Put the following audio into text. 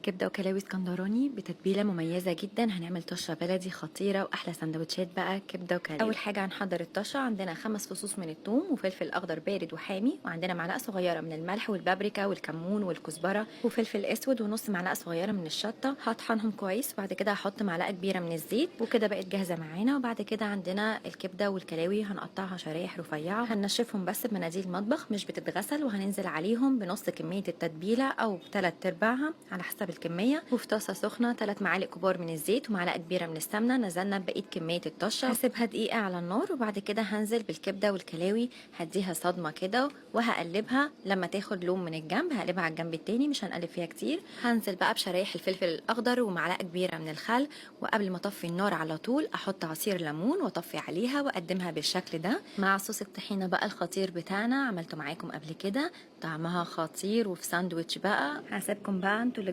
كبدة وكلاوي اسكندراني بتتبيلة مميزة جدا. هنعمل طشة بلدي خطيرة وأحلى سندوتشات بقى كبدة وكلاوي. أول حاجة هنحضر الطشة. عندنا 5 فصوص من الثوم وفلفل أخضر بارد وحامي، وعندنا معلقة صغيرة من الملح والبابريكا والكمون والكزبرة وفلفل أسود ونص معلقة صغيرة من الشطة. هطحنهم كويس وبعد كده هحط معلقة كبيرة من الزيت وكده بقت جاهزة معانا. وبعد كده عندنا الكبدة والكلاوي هنقطعها شرايح رفيعة، هننشفهم بس بمناديل مطبخ مش بتتغسل، وهننزل عليهم بنص كمية التتبيلة أو 3/4 على حسب الكمية. وفي طاسة سخنة 3 معالق كبار من الزيت ومعلقة كبيرة من السمنة. نزلنا بقية كمية الطشة، هسيبها دقيقة على النار، وبعد كده هنزل بالكبدة والكلاوي، هديها صدمة كده وهقلبها لما تاخد لون من الجنب. هقلبها على الجنب التاني، مش هنقلب فيها كتير. هنزل بقى بشرايح الفلفل الأخضر ومعلقة كبيرة من الخل، وقبل ما اطفي النار على طول احط عصير ليمون واطفي عليها واقدمها بالشكل ده مع صوص الطحينة بقى الخطير بتاعنا، عملته معاكم قبل كده، طعمها خطير. وفي ساندويتش بقى هسيبكم بقى انتوا اللي